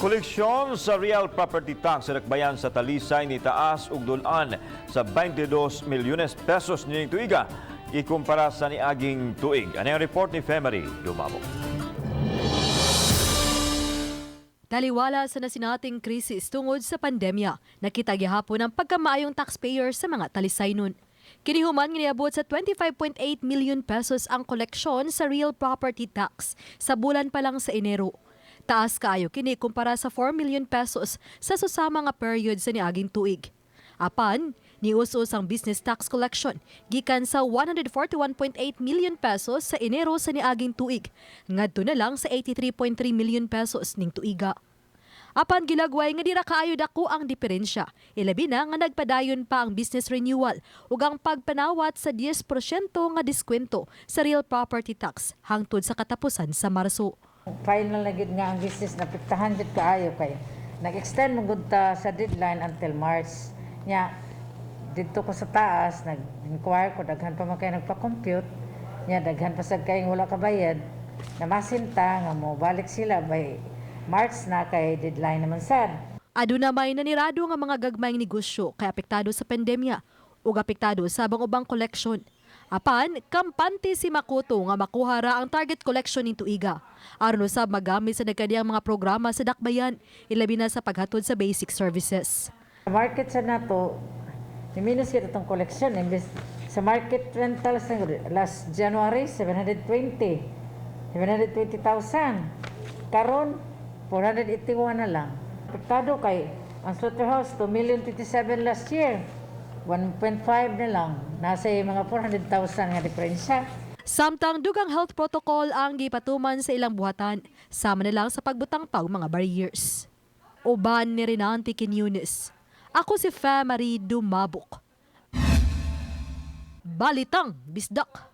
Ang koleksyon sa real property tax sa dakbayan sa Talisay ni taas og dul-an sa 22 milyones pesos niining tuiga ikumpara sa niaging tuig. Ano ang report ni Femery Dumabok? Taliwala sa nasinating krisis tungod sa pandemya, nakita gihapon ang pagkamaayong taxpayer sa mga Talisaynon. Kini human nga niabot sa 25.8 million pesos ang koleksyon sa real property tax sa bulan pa lang sa Enero. Taas kaayo kini kumpara sa 4 million pesos sa susama nga period sa niaging tuig. Apan, nius-us ang business tax collection gikan sa 141.8 million pesos sa Enero sa niaging tuig ngadto na lang sa 83.3 million pesos ning tuiga. Apan gilagway nga dira kaayo dako ang diferensya. Ilabi na nga nagpadayon pa ang business renewal ug ang pagpanawat sa 10% nga diskwento sa real property tax hangtod sa katapusan sa Marso. Final na gid nga ang business na apektahan jud kaayo kay nag-extend man gud ta sa deadline until March. Nya didto ko sa taas nag-inquire ko, daghan pa man kay nagpa-compute. Nya daghan pa sad kayong wala kabayad. Namasin ta nga mo balik sila by March na kay deadline naman sad. Aduna may nanirado nga mga gagmayng negosyo kay apektado sa pandemya ug apektado sa ubang koleksyon. Apan, kampante si Makoto nga makuha ra ang target collection ning tuiga aron usab magamit sa nagkadiyang mga programa sa dakbayan, ilabi na sa paghatod sa basic services. Sa market sa nato, ni-minus kita itong collection. Imbes sa market rentals last January, 720. 720,000. Karon, 481 na lang. Apektado kay ang slaughterhouse, 2 million 27 last year. 1.5 na lang. Nasa mga 400,000 nga diferensya. Samtang dugang health protocol ang gipatuman sa ilang buhatan, sama na lang sa pagbutang pag mga barriers. Uban ni Renante Quiñones. Ako si Marie Dumabok. Balitang Bisdak.